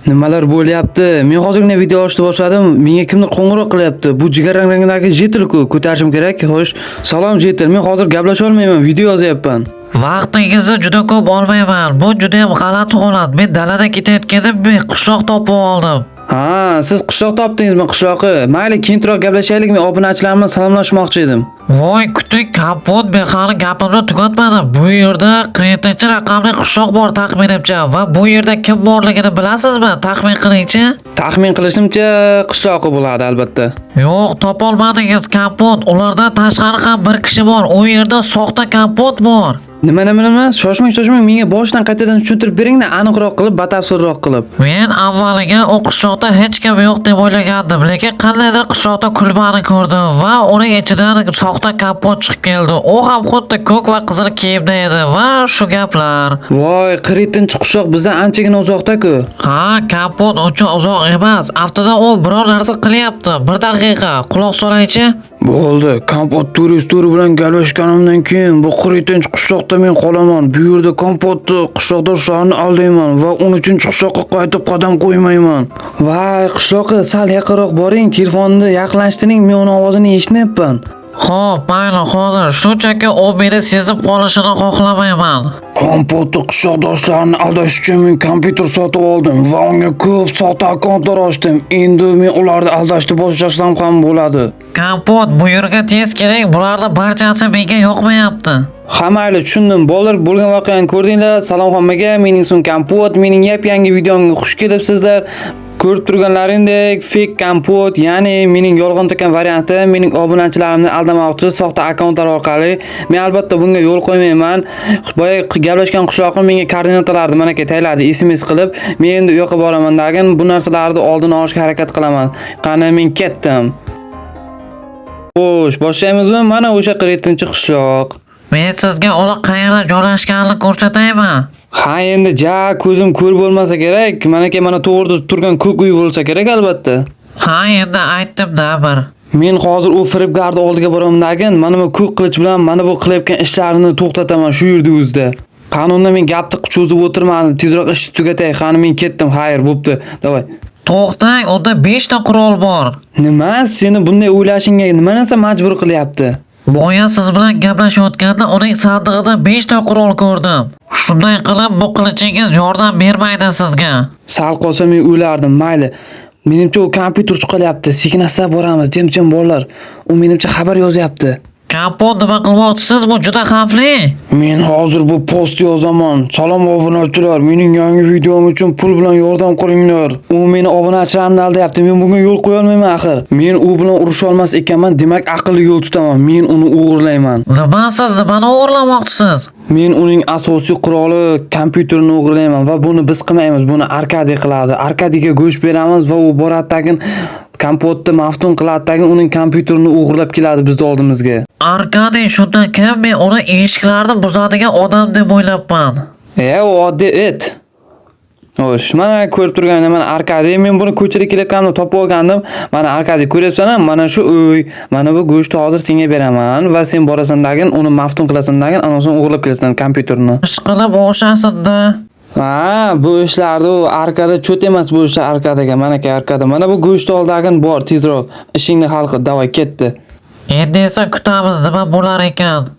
Nimalar bo'lyapti? Men hozirgina video olishni boshladim. Menga kimdir qo'ng'iroq qilyapti. Bu jigarrang rangdagi Jetil-ku. Ko'tarishim kerak. Xo'sh, salom Jetil. Men hozir gaplasha olmayman, video yozyapman. Vaqtingizni juda ko'p olmayman. Bu juda ham g'alati holat. Men dalada ketayotgandim, men qishloq topib oldim. Ha, siz qishloq topdingizmi, qishloqi? Mayli, keyinroq gaplashaylik. Men obunachilarim bilan salomlashmoqchi edim. Voy, kuting kompot, men hali gapimni tugatmadim. Bu yerda 47-raqamli qishloq bor taxminimcha va bu yerda kim borligini bilasizmi? Taxmin qilingchi. Taxmin qilishimcha, qishloqi bo'ladi albatta. Yo'q, topolmadingiz kompot. Ulardan tashqari ham bir kishi bor. U yerda soxta kompot bor. Nima, nima, nima? Shoshmang, shoshmang. Menga boshidan qaytadan tushuntirib beringda, aniqroq qilib, batafsilroq qilib. Men avvaliga u qishloqda hech kim yo'q deb o'ylagandim, lekin qandaydir qishloqda kulbani ko'rdim va uning ichidan soxta kompot chiqib keldi. U ham xuddi ko'k va qizil kiyimda edi va shu gaplar. Voy, 47-qishloq bizdan anchagina uzoqda-ku. Ha, kompot uncha uzoq emas. Aftidan u biror narsa qilyapti. Bir daqiqa, quloq solaychi. Bo'ldi, kompot turist bilan gaplashganimdan keyin bu 47-qishloqda men qolaman. Bu yerda kompotni qishloqdoshlarini aldayman va 13-qishloqqa qaytib qadam qo'ymayman. Voy, qishloqqa sal yaqinroq boring, telefonni yaqinlashtiring, men uni ovozini eshitmayapman. Xo'p, mayli, hozir shunchaki u meni sezib qolishini xohlamayman. Kompotni qishloqdoshlarini aldash uchun men kompyuter sotib oldim va unga ko'p soxta akkauntlar ochdim. Endi men ularni aldashni boshlasam ham bo'ladi. Kompot, bu yerga tez keling, bularni barchasi menga yoqmayapti. Ha, mayli, tushundim. Bolalar, bo'lgan voqeani ko'rdinglar. Salom hammaga. Mening ismim Kompot. Mening yap-yangi videomga xush kelibsizlar. Ko'rib turganlaringdek, fake Kompot, ya'ni mening yolg'on to'kan varianti, mening obunachilarimni aldamoqchi soxta akkauntlar orqali. Men albatta bunga yo'l qo'ymayman. Boya gaplashgan qishloqim menga koordinatalarni manaka tayladi, SMS qilib. Men endi u yoqqa boraman dagin bu narsalarni oldini olishga harakat qilaman. Qani, men ketdim. Xo'sh, boshlaymizmi? Mana o'sha 47-qishloq. Men sizga ular qayerda joylashganini ko'rsataymi? Ha, endi ja ko'zim ko'r bo'lmasa kerak. Manaka mana to'g'rida turgan ko'k uy bo'lsa kerak albatta. Ha, endi aytdim-da bir. Men hozir u firibgarni oldiga boramdagin, mana bu ko'k qilich bilan mana bu qilayotgan ishlarini to'xtataman shu yerda o'zida. Qani unda men gapni cho'zib o'tirmadim, tezroq ishni tugatay. Qani men ketdim. Xayr, bo'pti. Davay. To'xtang, unda 5 ta qurol bor. Nima? Seni bunday o'ylashingga nima narsa majbur qilyapti? Boya siz bilan gaplashayotganda uning sandig'ida 5 ta qurol ko'rdim. Shunday qilib bu qilichingiz yordam bermaydi sizga. Sal qolsa men o'lardim, mayli. Menimcha u kompyuter chiqaryapti. Sekin asta boramiz, jim-jim bolalar. U menimcha xabar yozyapti. Kompot, nima qilmoqchisiz? Bu juda xavfli. Men hozir bu post yozaman. Salom obunachilar, mening yangi videom uchun pul bilan yordam qilinglar. U meni obunachilarimni aldayapti. Men bunga yo'l qo'ya olmayman axir. Men u bilan urusha olmas ekanman, demak aqlli yo'l tutaman. Men uni o'g'irlayman. Nima, siz nimani o'g'irlamoqchisiz? Men uning asosiy quroli kompyuterini o'g'irlayman va buni biz qilmaymiz. Buni Arkadiy qiladi. Arkadiyga go'sht beramiz va u boradi tagin kompotni maftun qiladi tagin uning kompyuterini o'g'irlab keladi bizni oldimizga. Arkadiy shunda kim? Men uni eshiklarni buzadigan odam deb o'ylabman. E, u oddiy it. Xo'sh, mana ko'rib turganim mana Arkadiy. Men buni ko'chada kelayotganimda topib olgandim. Mana Arkadiy, ko'ryapsan-a? Mana shu uy, mana bu go'shtni hozir senga beraman va sen borasan dagin uni maftun qilasan dagin, ana so'ng o'g'irlab kelasan kompyuterni. Ish qilib o'xshasin-da. Ha, bu ishlarni u arkada cho't emas bu ishlar arkadaga. Manaka arkada. Mana bu go'shtni ol dagin bor, tezroq. Ishingni hal qil, davay ketdi. Endi esa kutamiz nima bo'lar ekan.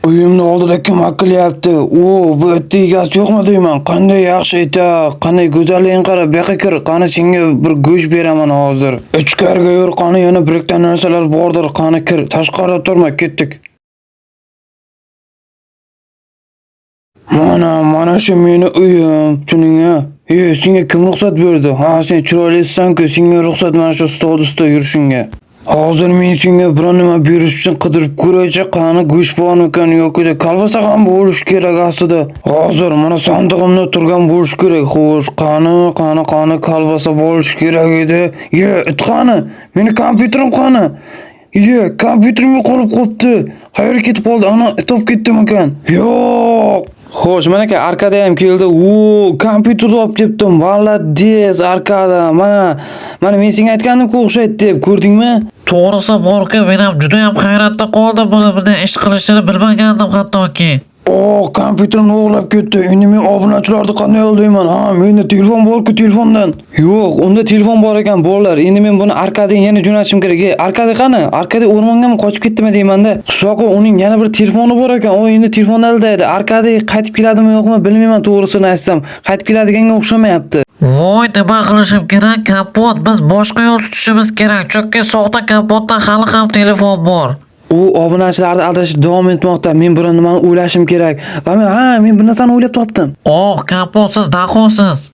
Uyimni oldida kim haqilyapti? U bu itni egasi yo'qmi deyman. Qanday yaxshi it, qanday go'zalligini qara, bu yoqqa kir. Qani senga bir go'sht beraman hozir. Ichkariga yur, qani yana bir ikkita narsalar bordir. Qani kir, tashqarida turma, ketdik. Mana, mana shu meni uyim, tushundingmi? E, senga kim ruxsat berdi? Ha, sen chiroylisan-ku, senga ruxsat mana shu stol ustida yurishingga. Hozir men senga biror nima berish uchun qidirib ko'raychi, qani go'sht bormikan yoki kolbasa ham bo'lishi kerak aslida. Hozir mana sandig'imda turgan bo'lishi kerak. Xo'sh, qani, qani, qani kolbasa bo'lishi kerak edi. Ye, it qani? Meni kompyuterim qani? Ye, kompyuterim yo'qolib qolibdi. Qayerga ketib qoldi? Ana, it olib ketdimikan? Yo'q. Xo'sh, manaka Arkada ham keldi. U kompyuterni olib kelibdi. Молодец, Arkada. Mana, mana men senga aytgandim-ku o'xshaydi deb, ko'rdingmi? To'g'risi borku, men ham juda ham hayratda qoldim buni bunday ish qilishini bilmagandim hattoki. Oh, kompyuterimni o'g'irlab ketdi. Endi men obunachilarni qanday aldayman? Ha, menda telefon bor-ku, telefondan. Yo'q, unda telefon bor ekan, bolalar. Endi men buni Arkadiyga yana jo'natishim kerak. Ey, Arkadiy qani? Arkadiy o'rmongami qochib ketdimi deyman-da. Qishloqi uning yana bir telefoni bor ekan. U endi telefondan aldaydi. Arkadiy qaytib keladimi yo'qmi bilmayman, to'g'risini aytsam. Qaytib keladiganga o'xshamayapti. Voy, nima qilishim kerak, Kompot? Biz boshqa yo'l tutishimiz kerak, chunki soxta Kompotda hali ham telefon bor. U obunachilarni aldashda davom etmoqda. Men buni nimani o'ylashim kerak? Va men, ha, men bir narsani o'ylab topdim. Oh, Kompot, siz dahosiz.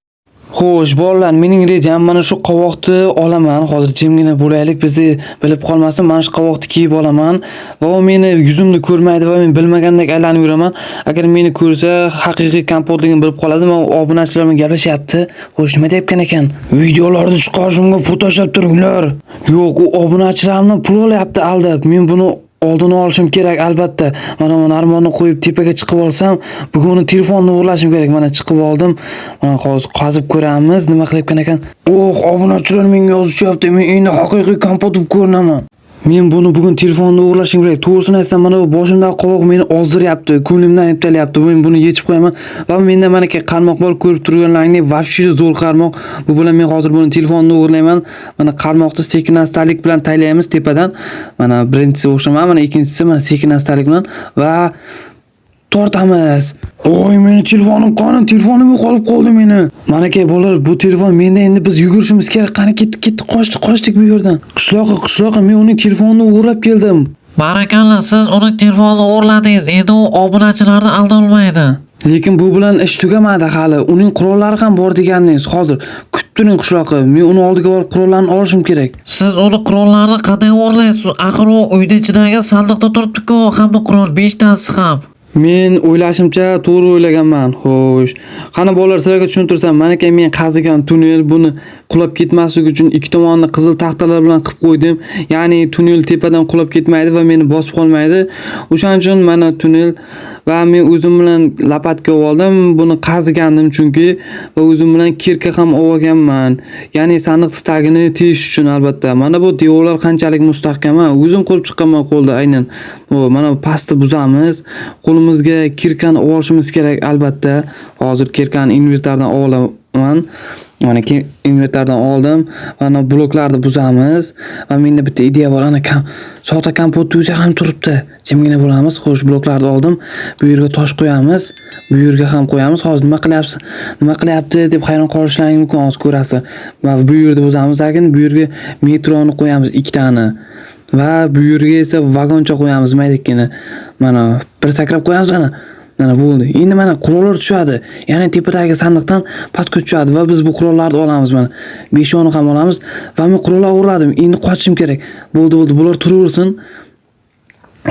Xo'sh, bolalar, mening rejam mana shu qovoqni olaman. Hozir jimgina bo'laylik, bizni bilib qolmasin. Mana shu qovoqni kiyib olaman va u meni yuzimni ko'rmaydi va men bilmagandek aylanib yuraman. Agar meni ko'rsa, haqiqiy kompotligimni bilib qoladi. Va obunachilar bilan gaplashyapti. Xo'sh, nima deyapkan ekan? Videolarni chiqarishimga pul tashlab turinglar. Yo'q, u obunachilarimdan pul olyapti aldab. Men buni oldini olishim kerak albatta. Mana bu narmonni qo'yib tepaga chiqib olsam, bugun uni telefonni o'g'irlashim kerak. Mana chiqib oldim. Mana hozir qazib ko'ramiz, nima qilayotgan ekan. Oh, obunachilar menga yozishyapti. Men endi haqiqiy kompot deb ko'rinaman. Men buni bugun telefonni o'g'irlashim kerak. To'g'risini aytsam, mana bu boshimdagi qovoq meni ozdiryapti, ko'nglimdan ertalayapti. Men buni yechib qo'yaman va menda manaki qarmoq bor, ko'rib turganlaringdek, вообще zo'r qarmoq. Bu bilan men hozir buni telefonni o'g'irlayman. Mana qarmoqni sekin-astalik bilan taylaymiz tepadan. Mana birinchisi o'xshaman, mana ikkinchisi, mana sekin-astalik bilan va tortamiz. Oy, meni telefonim qani? Telefonim yo'qolib qoldi meni. Manaki bolalar, bu telefon menda, endi biz yugurishimiz kerak. Qani ketdik, ketdik, qochdik, qochdik bu yerdan. Qishloqqa, qishloqqa, men uning telefonini o'g'irlab keldim. Barakalla, siz uning telefonini o'g'irladingiz. Endi u obunachilarni aldolmaydi. Lekin bu bilan ish tugamadi hali. Uning qurollari ham bor deganingiz. Hozir kutib turing, qishloqqa. Men uni oldiga borib qurollarni olishim kerak. Siz uni qurollarni qanday o'g'irlaysiz? Axir u uyda ichidagi sandiqda turibdi-ku, hamma qurol 5 tasi ham. Men o'ylashimcha to'g'ri o'ylaganman. Xo'sh. Qani bolalar, sizlarga tushuntirsam, manaki men qazigan tunnel, buni qulab ketmasligi uchun ikki tomonini qizil taxtalar bilan qilib qo'ydim. Ya'ni tunnel tepadan qulab ketmaydi va meni bosib qolmaydi. O'shaning uchun mana tunnel va men o'zim bilan lopatka oldim. Buni qazigandim chunki va o'zim bilan kirka ham olganman. Ya'ni sandiq tagini tesh uchun albatta. Mana bu devorlar qanchalik mustahkam, ha? O'zim qurib chiqqanman qo'lda aynan. O, mana bu pastni buzamiz. Qo'limizga kirkani olishimiz kerak albatta. Hozir kirkani inventardan olaman. Mana inventardan oldim. Mana bloklarni buzamiz. Va menda bitta ideya bor. Ana soxta kompot o'zi ham turibdi. Jimgina bo'lamiz. Xo'sh, bloklarni oldim. Bu yerga tosh qo'yamiz. Bu yerga ham qo'yamiz. Hozir nima qilyapsiz? Nima qilyapti deb hayron qolishlaring mumkin, hozir ko'rasiz. Va bu yerda buzamiz, lekin bu yerga metroni qo'yamiz ikkitani. Va bu yerga esa vagoncha qo'yamiz maydakkina. Mana bir sakrab qo'yamiz ana. Mana bo'ldi. Endi mana qurollar tushadi. Ya'ni tepadagi sandiqdan pastga tushadi va biz bu qurollarni olamiz mana. 5-10 ham olamiz va men qurollar o'g'irladim. Endi qochishim kerak. Bo'ldi, bo'ldi. Bular turaversin.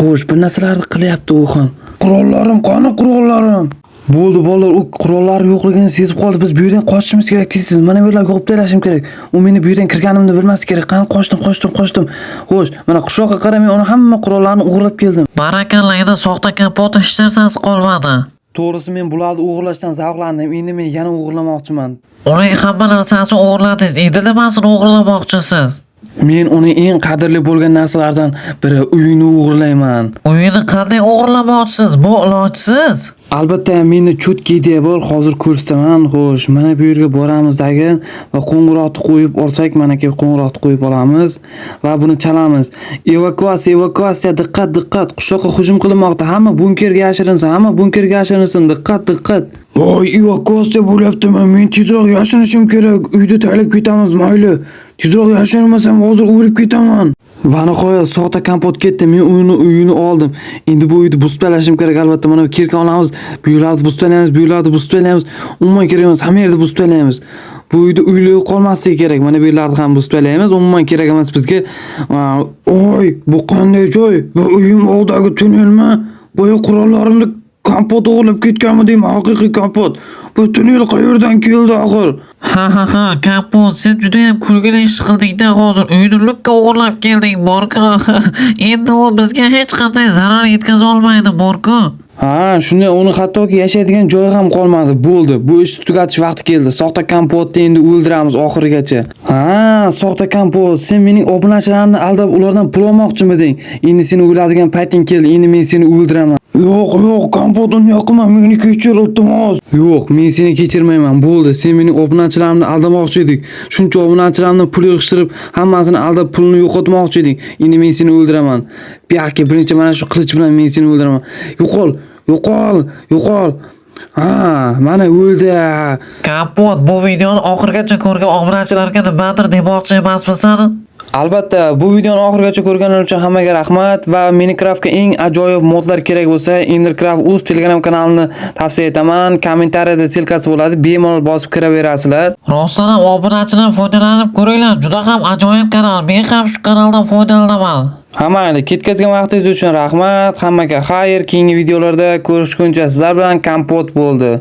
Xo'sh, bir narsalarni qilyapti u ham. Qurollarim qani, qurollarim? Bo'ldi bolalar, u qurollar yo'qligini sezib qoldi. Biz bu yerdan qochishimiz kerak tez-tez. Mana bu yerlarga olib tashlashim kerak. U meni bu yerdan kirganimni bilmasi kerak. Qani qochdim, qochdim, qochdim. Xo'sh, mana qishloqqa qara, men uni hamma qurollarni o'g'irlab keldim. Barakalla, endi soxta kompot hech narsasi qolmadi. To'g'risi men bularni o'g'irlashdan zavqlandim. Endi men yana o'g'irlamoqchiman. Uning hamma narsasini o'g'irladingiz. Endi nimasini o'g'irlamoqchisiz? Men uni eng qadrli bo'lgan narsalardan biri uyini o'g'irlayman. Uyini qanday o'g'irlamoqchisiz? Bu ilojsiz. Albatta meni cho'tki ideya bor, hozir ko'rsataman. Xo'sh, mana bu yerga boramiz dagin va qo'ng'iroqni qo'yib olsak, manaki qo'ng'iroqni qo'yib olamiz va buni chalamiz. Evakuatsiya, evakuatsiya, diqqat, diqqat. Qishloqqa hujum qilinmoqda. Hamma bunkerga yashirinsin, hamma bunkerga yashirinsin. Diqqat, diqqat. Voy, evakuatsiya bo'lyaptimi? Men tezroq yashirinishim kerak. Uyda taylab ketamiz, mayli. Tezroq yashirinmasam hozir o'lib ketaman. Va nihoyat soxta kompot ketdi. Men uni uyini oldim. Endi bu uyni buzib tashlashim kerak albatta. Mana bu kirka olamiz. Bu yerlarni buzib tashlaymiz, bu yerlarni buzib tashlaymiz. Umuman kerak emas, hamma yerda buzib tashlaymiz. Bu uyda uylar qolmasligi kerak. Mana bu yerlarni ham buzib tashlaymiz. Umuman kerak emas bizga. Oy, bu qanday joy? Bu uyim oldidagi tunnelmi? Boya qurollarimni kompot o'g'irlab ketganmi deyman, haqiqiy kompot. Bu tunnel qayerdan keldi axir? Ha ha ha, kompot, sen juda ham kulgili ish qilding-da hozir. Uyni lukka o'g'irlab kelding, borku. Endi u bizga hech qanday zarar yetkaza olmaydi, borku. Ha, shunday uni hattoki yashaydigan joyi ham qolmadi. Bo'ldi. Bu ishni tugatish vaqti keldi. Soxta kompotni endi o'ldiramiz oxirigacha. Ha, soxta kompot, sen mening obunachilarimni aldab ulardan pul olmoqchimiding? Endi seni o'ladigan payting keldi. Endi men seni o'ldiraman. Yo'q, yo'q, Kompot, unday qilma, meni kechir, iltimos. Yo'q, men seni kechirmayman. Bo'ldi, sen mening obunachilarimni aldamoqchi eding. Shuncha obunachilarimni pul yig'ishtirib, hammasini aldab pulni yo'qotmoqchi eding. Endi men seni o'ldiraman. Bu yoqqa birinchi mana shu qilich bilan men seni o'ldiraman. Yo'qol, yo'qol, yo'qol. Ha, mana o'ldi. Kompot, bu videoni oxirigacha ko'rgan obunachilarga nimadir demoqchi emasmisan? Albatta, bu videoni oxirigacha ko'rganlar uchun hammaga rahmat va Minecraftga eng ajoyib modlar kerak bo'lsa, Endercraft uz Telegram kanalini tavsiya etaman. Kommentariyada ссылка si bo'ladi, bemalol bosib kiraverasizlar. Rostdan ham obunachilar foydalanib ko'ringlar. Juda ham ajoyib kanal. Men ham shu kanaldan foydalanaman. Ha mayli, ketkazgan vaqtingiz uchun rahmat. Hammaga xayr. Keyingi videolarda ko'rishguncha sizlar bilan Kompot bo'ldi.